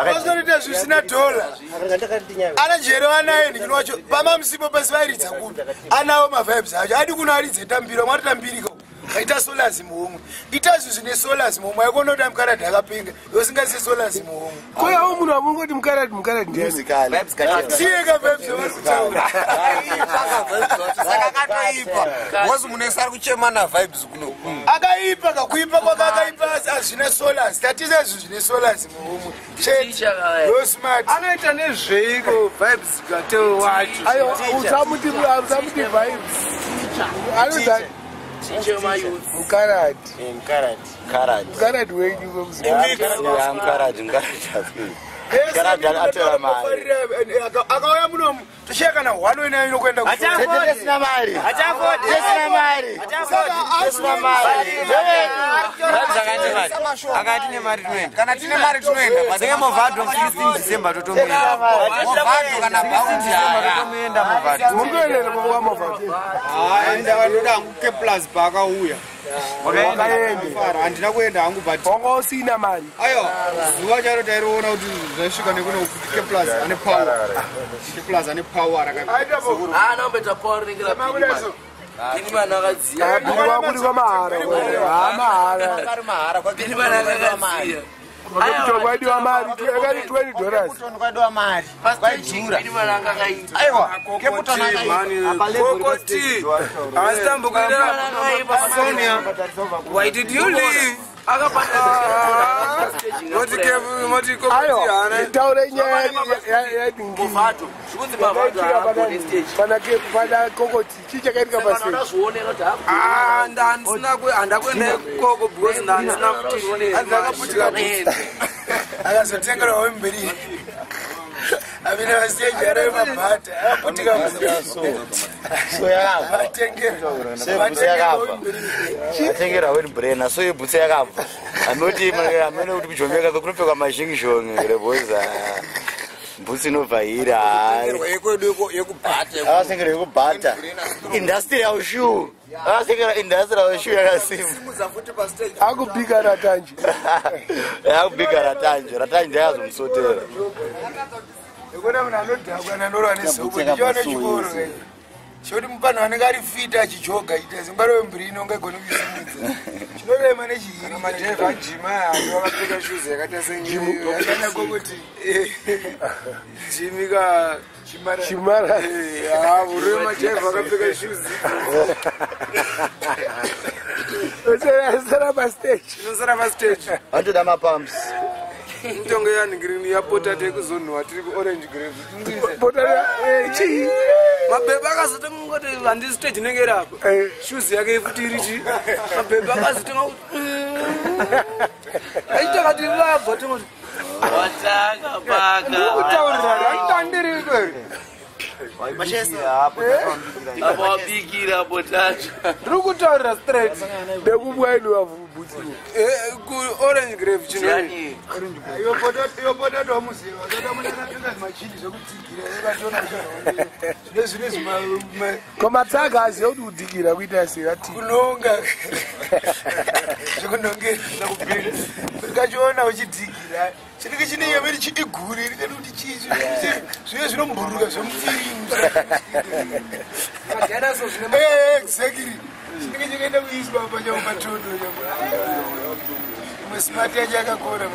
Vazoita zvisina dhola. Ana jero anaye ndikino wacho pamamusipo pasi vairidza kupi anawo mavibes acho adi kuno aridze tambiro mwati tambiriko aita solas muhomwe ita zvi zvine solas muhomwe aikona kuti mukaradhi akapinga yosingaise solas muhomwe. Koyawo munhu wamungoti mukaradhi mukaradhi ndiani? Siyeka vibes yavari kutaura. Saka akatoipa because munhu ari kuchema navibes kuno. Akaipa kakuipa kwake akaipa hazvina solas tatisa izvi zvine solas muhomwe chete yo smart. Anoita nezveiko Vybz Kartel wacho? Ayo usamuti usamuti vibes. Anoda mukaradhi. Mukaradhi. Mukaradhi wenyu wekuzimbabwe. Mukaradhi, mukaradhi. Mukaradhi atora mari. Akauya munomu toshiya kana hwano inayo inokuenda. Tesina mari. Tesina mari. Tesina mari. Akati nemari tinoenda. Kana tine mari tinoenda. Madenge Movado 16 December totomuenda. Movado kana Bounty December totomuenda Movado. Mungoendera kwa Movado. Hayi ndakanoda hangu Kplus paakauya. Wakaende. Handina kuenda hangu but Wanga usina mari. Aiwa zuva charo tairiona kuti zvaisvika nekuno kuti Kplus ane power. Kplus ane power Ana power rinenge rapiri. Ini mana akadziya. Kuri kwa mahara. Ha mahara. Ini mana akadziya. Kwakapitwa kwaidiwa mari yakati $20. Kwaidiwa mari. Kwaijura. Ini mana akakaita. Aiwa Keputon Kokoti. Asitambokuendera Sonia. Why did you leave? Moti kevu moti kokoti Ayo hana. taura nyaya yadingi. Movado. Zvikunzi Movado haagoni stage. Pana pana kokoti chii chakaitika Saka pastage? ndazvionera kuti haagoni. Ah ndandisina ku handakuenda ikoko because ndandisina kuti Akaputika akazotengerwa wemberi amene vaseji arave mabhata akaputika. So yakabva. Sebhutsu yakabva. Atengera windbrainer so yebhutsu yakabva. Anoti amene kuti kujomeka kunopfekwa mazhingizhonge reboza. Bhutsu inobva iri hayi. yekwedu yekubhata. Akasengera yekubhata. Industrial shoe. Akasengera industrial shoe yakasimba. Simudza futi pastage. Akubika ratanje. Yakubika ratanje. Ratanje yakazomusotera. Ekuona munhu anodhakwa nanorwa nezobo ndichiva nechikoro choti mupanhu anenge ari fit achijoga achiita zimba rewemberi ino ungagoni kuisimudza chinorema nechihiri. Majevha jima aya akapfeka shoes yakaita Kana kokoti sejimi ka Chimara. uri majevha akapfeka shoes. Sera pastage. Inosara pastage. Vanotoda mapumps. Mitongo yanhingirini yapota tekuzonhuwa tiri kuOrange Grave. Bota chii? Mabhebha akazotongoti handi stage inenge iri apa. Shoes yake futi iri chi. Mabhebha akazotonga kuti achitakati vabva tongoti Watanga paka. kutaurira handitandiriko. Apa wabikira potato. Ndiri kutaurira straight. Ndekubwainiwa bhutsu. KuOrange Grave chino. Ndiani? Iwe potato wamuziva wasati munhu akapfeka zvimachini zvekutsigira akatona zvine zvine Komatsaga aziva kuti kudhikira kuita sei ati. Kunonga zvekunongera ukachiona uchidhigira chinenge chine yamene chiiguri rikati kuti chii zvive zvinombururuka zvemupfirimu. Exactly, chinenge chakaenda kuiswa pachavo patondo. Imwe smart yacho yakakora.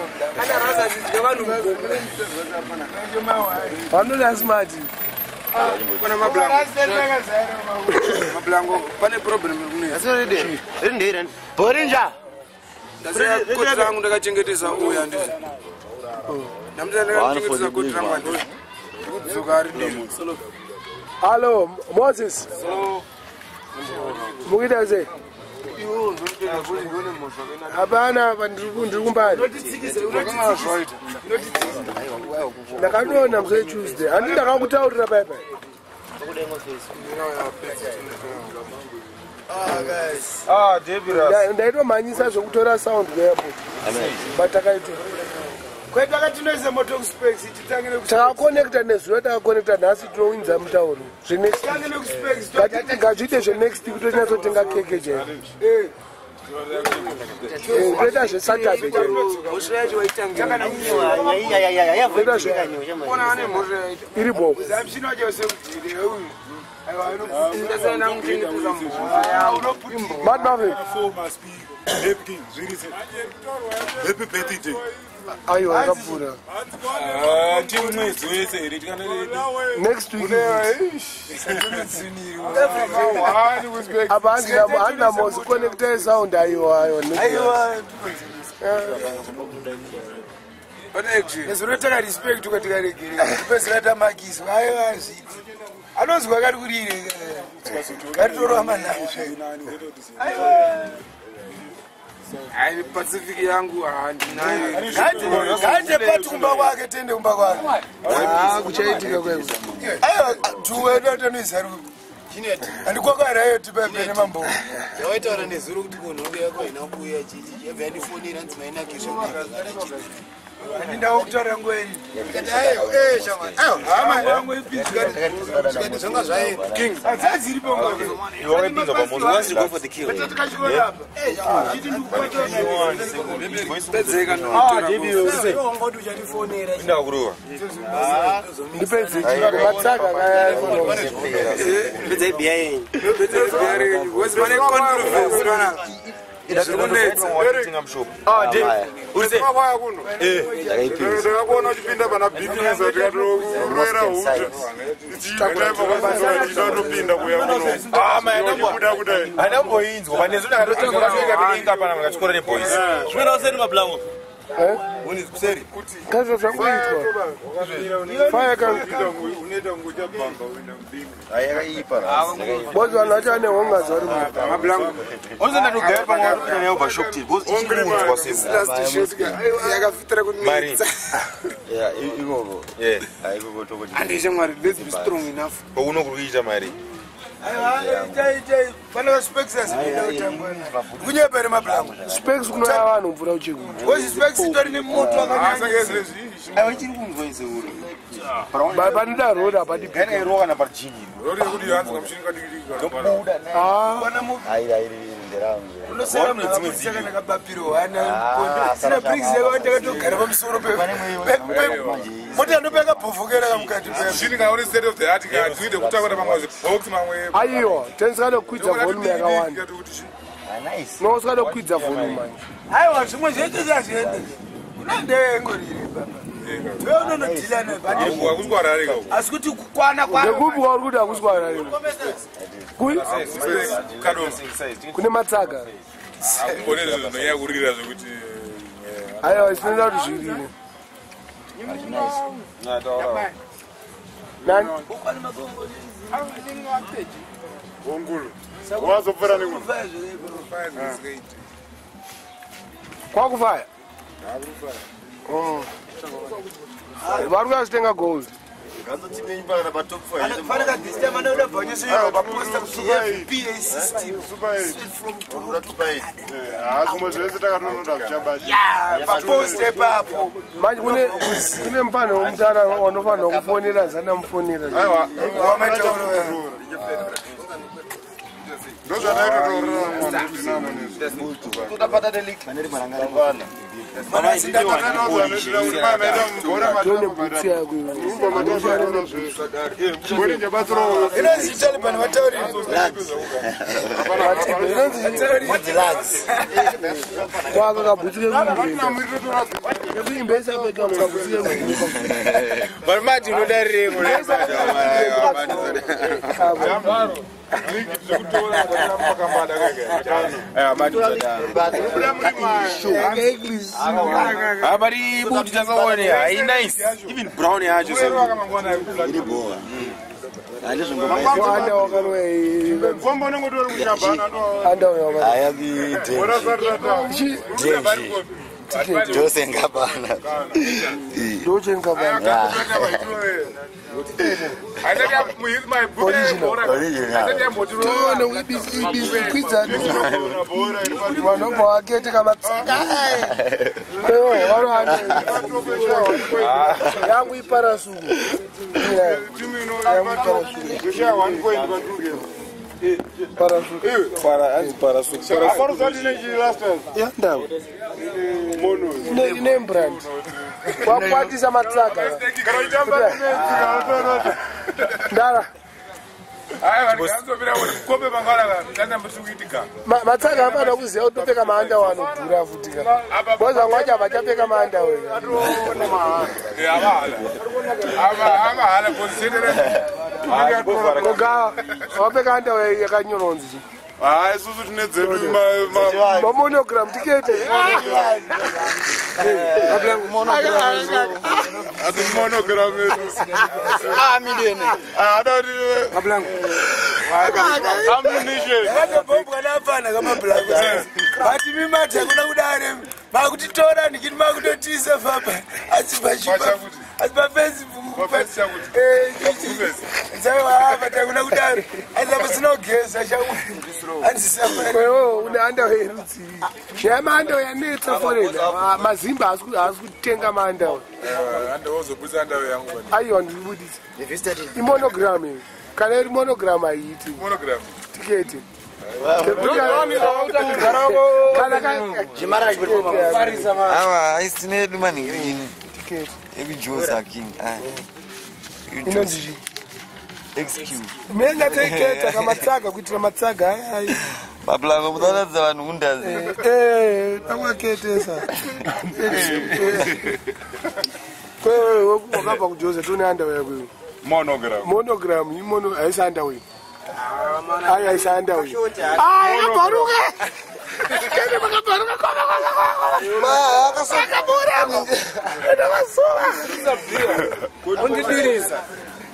Vanoda smart. Pana mablango pane problem iri kunetsa. Borinja. Ndasiya koti rangu ndakachengetesa uyu handizi ndamuti ndakachengetesa koti rangu handizi ndikudzoka ari diri. Hallo Moses. Mukuita sei? Hapana apa ndiri kumbari. Zvaita. Ndakatoona musi weTuesday. Handi ndakakutaurira pai pai. Ndaitomhanyisa zvekutora sound kuairport. But takaitora. Takakonekta nezuro, takakonekta nhasi, tinowinza mutauro zvenext. Ngazviite zvenext week, tonyatsotenga keke chaiko. Toita zveSaturday chaiko. Iri bo. Mad Maverick. Happy birthday. Aiwa, yakapfuura. Timwedzi wese here? Next week. Apa handina mozi connecta sound. Aiwa, aiwa. Nezuro takarespect ukatikaregerera, tipedzera tamakiswa. Aiwa, zviti anonzwa kari kurire karitorwa manhau. Hai, Pacific yangu handinayo. Ngande pati kumba kwake, tiende kumba kwake. Kuchaitika kweko. Aiwa, tuwedotanoizarupi handikwakarayo tipepe nemambo. Yawaitaura nezuro kuti kunhongo yako haina kuuya chichi yabva yandifonera, nzi mainakizve. Handindawo kutaura nguva iri. Tikati zvanga zvaenda. Hadzadziripo. Pedzeka. Ndakurova. Ndipedze matsaka. Pedzai biya yenyu. Pane controversy panapa. Kwaya kuno ndakakuona uchipinda pana bhikinisa, tikatorovera huta ichiitopinda kuya kunobuda kudai. Handamboinzwa panezo, ndakatoinga pana makachikora neboys. Zvinoenda kuseri mablango. Kaza zvangoitwa fire kan. Unoita nguchabhamba uenda mudinga. Yakaipa. Bozi, vanhu vacho vane honga zvari. Mablango. Onzondatogaya pamwe warikuita nayo pashop ti because ichikunzwa semunhu. Last shot yakafitira Mari. kunetsa. Ikoko. Yeah. Ikoko tokoti. Handishe Mwari, let's be strong enough. Pauno kuri kuita mari. Kunyepere mablango. Specs kunoya vanhu mvura ucheku. Specs itori nemoto wakanyanya. Aiwa, ichiri kunzwa iseuri. Panoda road hapadi. Gaina irowa kana parichinyi. Rori yekuti yanzi kamushini kadikidiki. Airi airi nderangu. Unosara munhu akabapiro sina bricks yakatogara pamusoro mota ndopakabhovhokera kamukati. Mushini kana uri state of the art ka tuite kutakura pamwe box mamwe. Aiwa, tenisikada kukwidza volume yakawanda. No, usikada kukwidza volume manje. Aiwa, zvimwe zvese zvazviende kuna ndeyengorire baba iwe unonodhilana. Hakusi kuharare. Asi kuti kukwana. Ndekupi kwauri kuti hakusi kuharare? Kui kune matsaga. Hakugone zvinhu zvinonyanya kurira zvekuti. Aiwa, isinoda kuti zvirire nani. Gongulu wazopfura nekuno. Kwakufaya vari kuyazvitenga gold. Fanaka this time anoda bhanyisiro paposta kuti FPA system from Zvimwe zvese takatonoda zvichabata. paposta ipapo. Manje kune mufana womutara wanofanirwa kufonera zanamufonera. Aiwa. Wamatauro. Ndozvataitotorera mwana dinamo nezvo. Tone bhutsi yako. Inonzi Taliban vatauriri. Kwaka kabhutsi kekuimba kekuimbesa peka kabhutsi kekuimba. But mati unodariremo. But ibuti takaone hainice, even brown yacho. Anda wakanwa. Anda. Jose Ngabana. Dolce and Gabbana. Toona uibikwidza vanobva vaketeka matsaka yangu iparasuku wakwatisa matsaka ndara matsaka apana kuziva kuti topfeka maanda wanodhura futika boza vamwe vacho havachapfeka maanda wena koga wapfeka anda yakanyoronzi isusu tine dzedu mamonogram tikete monogram edu kamablango but mimati hakuna kudare makutitora ndikiti makutotisa fapa asi pafacebook takuna kudaro aisapasina kugeza chaandisawewo une andawo yerudzii nyaya maandawo yanetsa forena mazimba haasi kutenga maandawo aiwa ndiribudisa imonogram iyo kana iri monogram haiiti tiketi awa aisine edu manhingirini ekujosa king inonzi xq menga taiketa kamatsaga kuitira matsaga ai maplango munoratidza vanhu kundazi takwaketesa kwewe wakabva kujosa tone andawe yakwewe monogram imono haisi andawe ai haisi andawe ai abharuka kene makabharuka koma ndakasuva undidirisa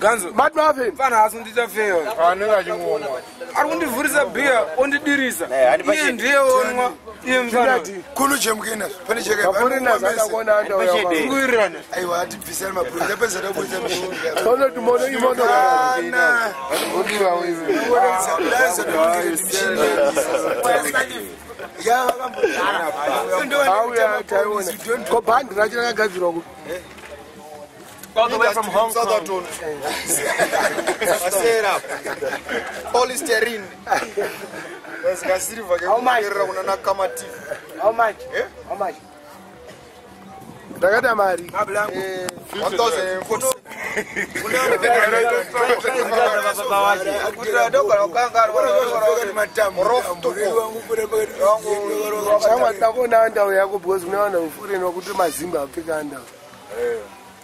ganzo matmafin fana asi nditafeyo anenge achingomwa ari kundivhurisa bhiya ondidirisa iye ndiye onwa iye mfana kunu chemukena pane chekakuona andakuwirirana aiwa atibvisani mabhuru tapedza taburitsa mishini mono imono auya taiona ko bhandi racho rakagadzirwa ku All the way from Hong Kong. Masera. Polystyrene. Kasiriva kekuperera kunana kamatif. How much? How much? Ndakata mari. 1040. Shamwa takuona andau yako because une vanhu vefureni vakuti mazimba apfeka andau.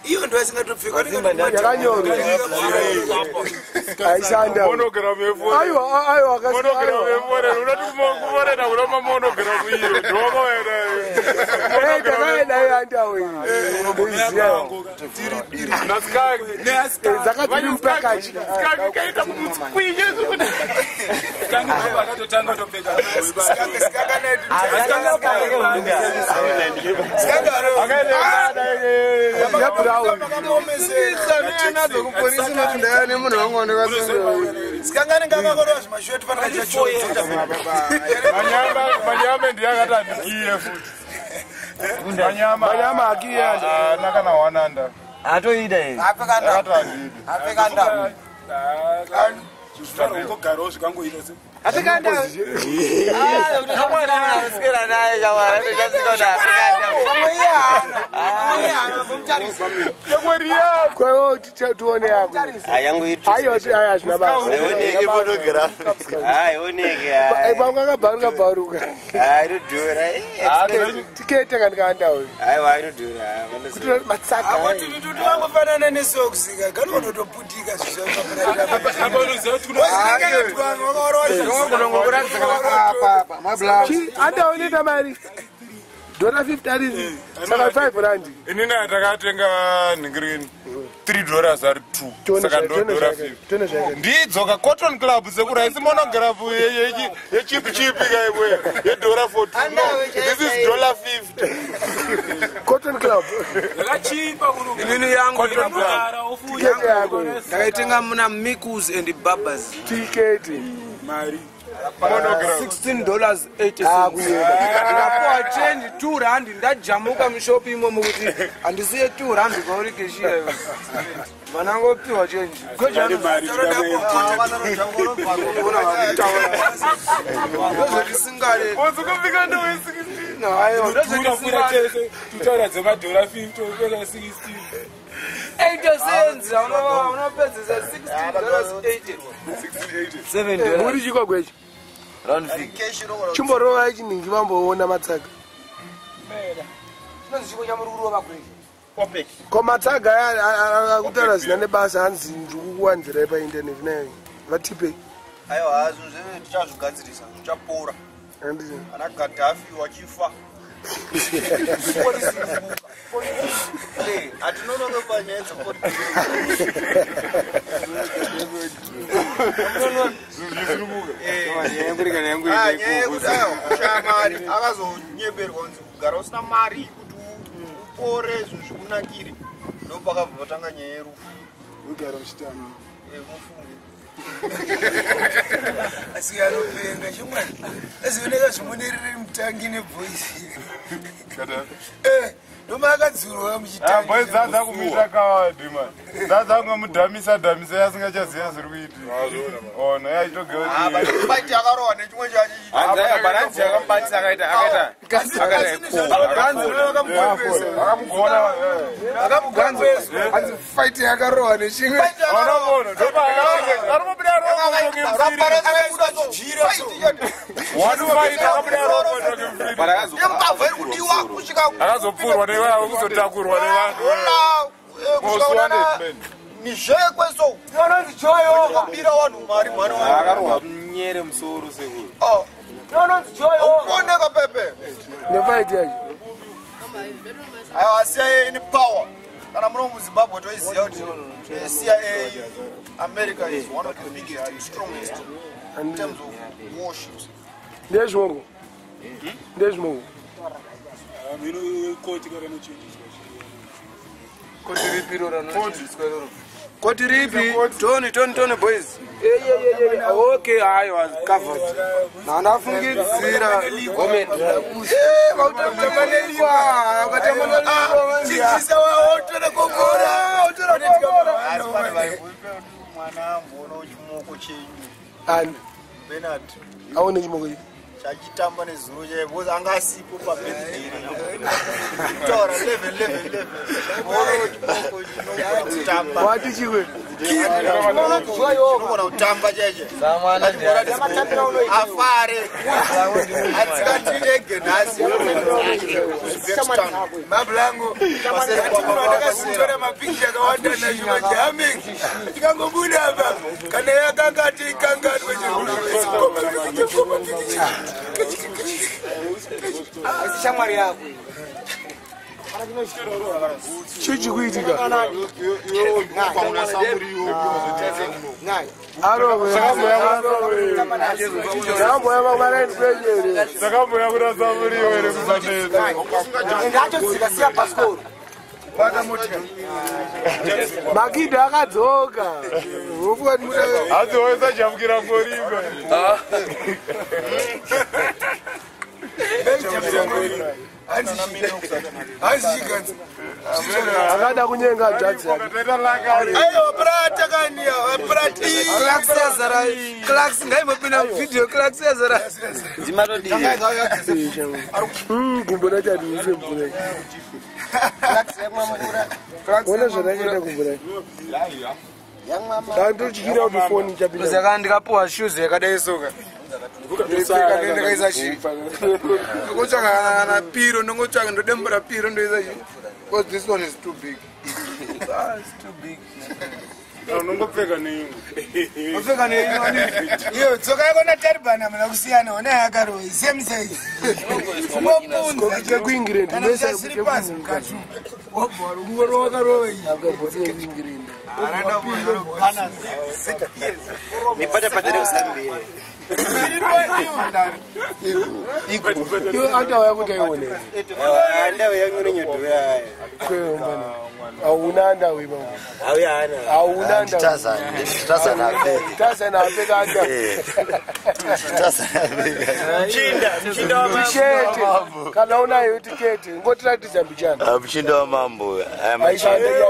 Iyo ndo asingatopfeka yakanyorwa haisanda aiwa aiwa takaenda iyo andau iyi dzakatiri mupakachi Manyama ndiye akati andikiye futi. Manyama akiye haana kana wananda. Atoida here? Akati handidi. Ungogarawo zvikangoita se kwewo tione yako aiwa aya hazvina basa pamwe akabharuka bharuka tikete kandikaandawo matsaga wangofanana nesokusika kanonotoputika andaoneta mari $50 ari saka 5 rand. Inini takatenga nhingirini $3 ari 2 saka ndo $50. Ndidzoka Cotton Club sekuru haisi monograph yechipi chipi kaimwe yedhora 40. No, this is $50. Cotton Club. Yakachipa kuno. Inini yangu Tiketi yako. Ndakaitenga muna Mikus and Babas. Tiketi. Mari. $16.80. Ndikapuwa change 2 rand ndajamuka mushopu imomo kuti handisiye 2 rand kwauri keshiya. Vanangopiwa change. Ndozvetisingare. Uzokufika ndo 16. Aiwa ndozvetisingare. Tutaura dzema $50 upeka 16. 80 cents unopedzesa $16.80. $16.80. Muri chikwa gwechi. Round figure. Chimborova chiningi vamboona matsaga. Chinonzi chikwa chamuri kurova gwechi. Ko matsaga aya akutaura zina nebasa hanzi ndiri kukuwanzirai painternet nayo. Vatipe. Aiwa, zvinhu zvese tichazvigadzirisa, zvichapora. Handiti. Ana Gaddafi wachifa. Hatinonoke panyaya dzepolitiki. Nyaya yekuti aiwa kushaya mari akazonyeberwa kunzi kugara usina mari kuti upore zvinhu zvikunakire ndopakabva patanga nyaya yerufu. Ugara uchitamba. Mufunge. Asi anopenga chimwari. Azioneka zvimunerere mutangi nebhoisi. Ndoma akadzurwa muchitangi. Boys dzadza kumuita kawadi man. Dzadza kungamudhamisa dhamisa asingachaziva zviri kuitika. Ona yachitogewa kuti Fight yakarohwa nechimwe chacho. Bharanzi yakamubatisa akaita akaita akamugona. Hanzi fight yakarohwa nechimwe. Ona ndopa arikubuda Yembavha iri kudiwa kusvika akazopfurwa nevanhu kuzotakurwa nevanhu. Mizhekwe so. Unonzi Joyo. Kubira vanhu mari mhani wangu. Akarohwa nyere musoro sekuru. Unonzi Joyo. Ukuoneka pepe. Nefight yacho. Aiwa CIA ine power. Kana muno muZimbabwe toiziva kuti CIA America is one of the biggest and strongest in terms of warships. Ndezvimoko. Ndezvimoko. Koti ripi rora rinochidziswa iroro? Koti ripi? Tony, Tony, Tony boys. Okay, aiwa covered. Ndandafungidzira. Vautamba ukatamba Chichisa waotora kokora. Utora kokora. Asi pane vari kuipe kuti mwana amboona chimoko chenyu. Ani. Bernard Aone chimoko ichi. chachitamba nezuro chaiye because anga asipo pabirthday. Kutaura 11 11 11. Ona chimoko chinogona kutamba. Wati chikwe. Chinogona kutamba chaiche. Afare. Atsikatitege nhasi. Uzbekistan. Mablango. Ndakasitora mapikicha akawanda nazvo majamiki. Tikangobuda apa kana yakanga tikanganwe Asi shamwari yako. Chii chikuitika? Arowe. Arowe. Takamboya pamaraini kwenyere. Takamboya kuna samuriwo here kusanetsa. Ndachodzika siya bhasikoro. Makidhi akadzoka. Hanzi waisajamukira ngoriko. Hanzi chiganza. Akada kunyenga hanzvadzi yake. Taita lakari. Aiwa prata kani prati. Clarks yazara. Clarks ngaimbopinda muvideo Clarks yazara. Gumbo racho hariise mvura. Ona zvarakaita gumbo racho. Ndandotyira kuti foni ichapinda. Saka ndikapuwa shoes yakadai soka. Ndopfeka ndakaisa chi. Ndongotsvaka kana piro ndongotsvaka ndodembura piro ndoisa chi. Because this one is too big. Ah, it's too big. Unongopfeka neimwe. Upfeka neimwe. Iyo tsoka yako na Taliban hamuna kusiyana, ona yakarova same size. Ungopunza Chekuingirend. Kana usasiri pasi mukati. Wabva ungorova wakarova iyi. Akabhotse kuingirend. Nipate pate nekusambia. Iwe andawo yako taione. Andawo yangu inonyodoya. Kweyombana. Hauna andawo ipapo. Hauyana. Hauna andawo. Tazana, tazana apfeke. Tazana apfeka andawo. Tazana apfeke. Mchinda, mchinda wa mambo. Tishete. Kana unayo tikete. Ngotiratidza mbichana. Mchinda wa mambo. Aya Aisanda machinda.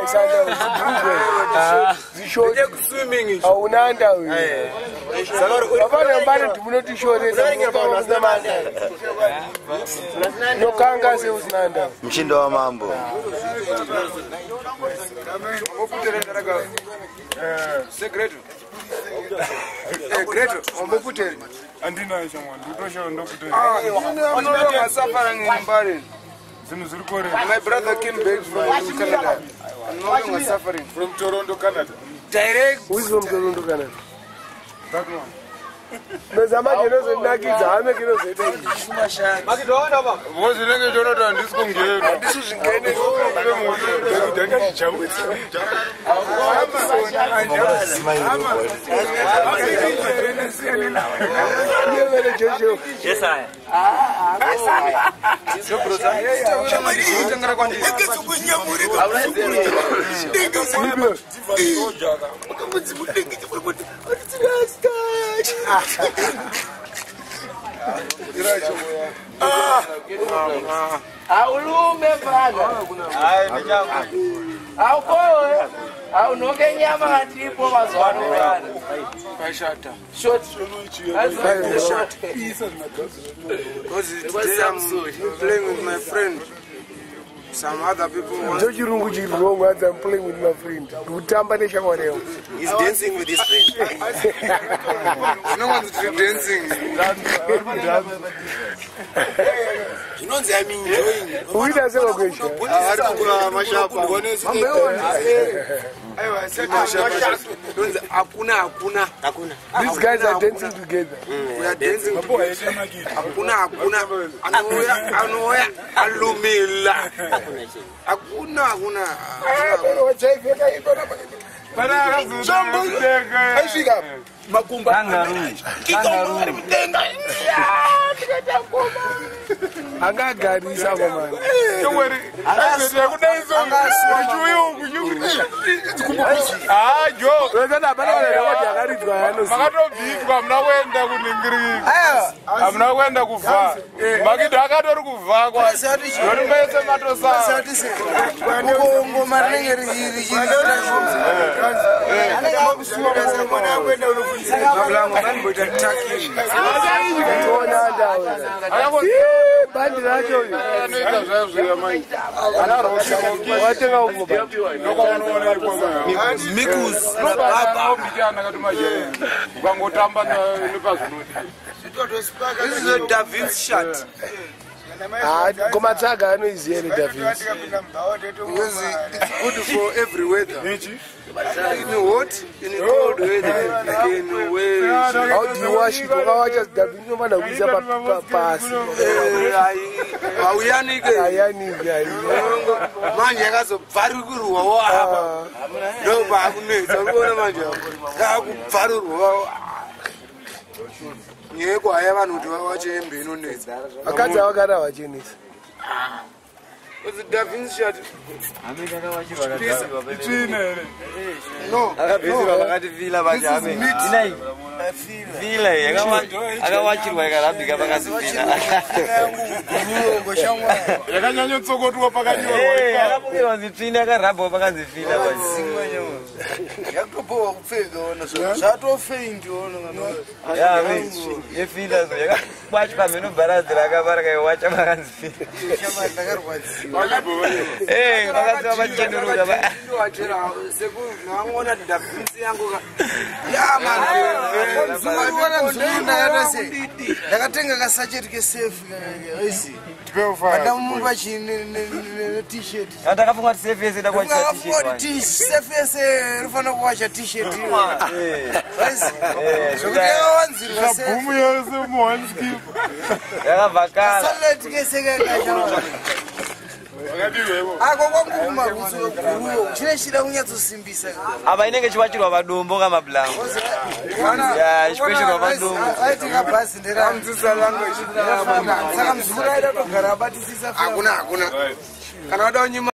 aisanda. Zishoti. Hauna andawo. Vafana mbare ndimunotishoresa. Nokanga seusina andawo. Mchinda wa mambo. Greto, omboputere. Andinayo shamwari, ndikutoshawa ndokutera. I'm no longer suffering in Mbare. Zvinhu zviri kore. My brother came back from Canada. I'm no longer suffering. From Toronto, Canada. Direct. Who is from Toronto, Canada? That one. Mezamanje inozondinakidza hame kinozoita izvi. Because zvinenge zviona kuti handisi kungena. Handisi zvingene. Ndiyevele Jojo. Yes, I. Aulume mfana. Aukowe. Aunoke nyama ngatipo mazuva ano mfana. Pashata. Short. Short. Because today I'm playing with my friend. Some other people want Ndochirungu chiri wrong as I'm playing with my friend. Ndikutamba neshamwari yangu. He's dancing with his friend. No one's dancing. Zvinonzi I'm enjoying. Uita sewakwesha. Ari kukura mashapa. Donzi hakuna hakuna. Hakuna. These guys are dancing together. We are dancing together. Hakuna hakuna. Anouya anouya alumila. Hakuna hakuna. Aisvika makumba. Kikombo ari mudenga. Angagarisa mama. Shamwari, yakudaiso. Ah, jo. Wezana hapana vanhu vakati yakaridzwa yanoziva. Makatobviswa hamuna kuenda kuningiriki. Hamuna kuenda kuvha. Makidho akatori kuvha kwa. Yoni mese matosara. Ngoma rinenge Toona andawo. Ii, Bandi racho iri. Anoita zvayo zviya mai. Ana rosi. Watenga umwe bandi. Ndokwaunoona ikoko. Mikus. Baba kati ukangotamba nepazvinoti. This is a Da Vinci shirt. Ah, komatsaga anoiziva ere Da Vinci. Because it's good for every weather. In hot, in cold weather, you can wear it. How do you wash it? Ukawacha Da Vinci unofanira kuisa pasi. Hauyanike. Hayaniki hayi. Manje yakazobvarukirwawo apa. Ndopaakunetsa urikuona manje yakubvarurwawo. Nyaya yekuhaya vanhu kuti vawache hembe inonetsa. Vakadzi avakada vachenesa. Because Da Vinci shirt. Itsvina here. No. Akabvisirwa pakati vila This is meat. Vila akawachirwa ikarambika pakanzi vila. Yakanyanyotsokotwa pakanyorwa. Yakapukirwa nzitsvina yakarambwa pakanzi vila. Yakutobowa kupfeka ona zvatofeindi ona. Yefila so yakakwachwa mheno bharanzi rakavara kaiwacha pakanzi vila. Ndakarwadziwa. Vakadzi vavachenuruka. Ndowachera sekuru ndaona Da Vinci yangu ka. Yeah man. Ndakatenga kasacheti kesefi andamupa t-shirt. Ndakafunga kuti sefi yese Ndakafunga kuti sefi yese rifanira kuwacha t-shirt zvekuti yakawanzirwa bhumu yese muone skip yakabva kala kasaleti kese kakacha ako kwangu kumarutso guruwo chine chida kunyatsosimbisa. Apa inenge chiwachirwa padombo kamablango ya chikwechirwa padombo. Aitika bhazi nderamusaka muzukuru aida kutogara abatisisa. Hakuna hakuna kana wada unyima.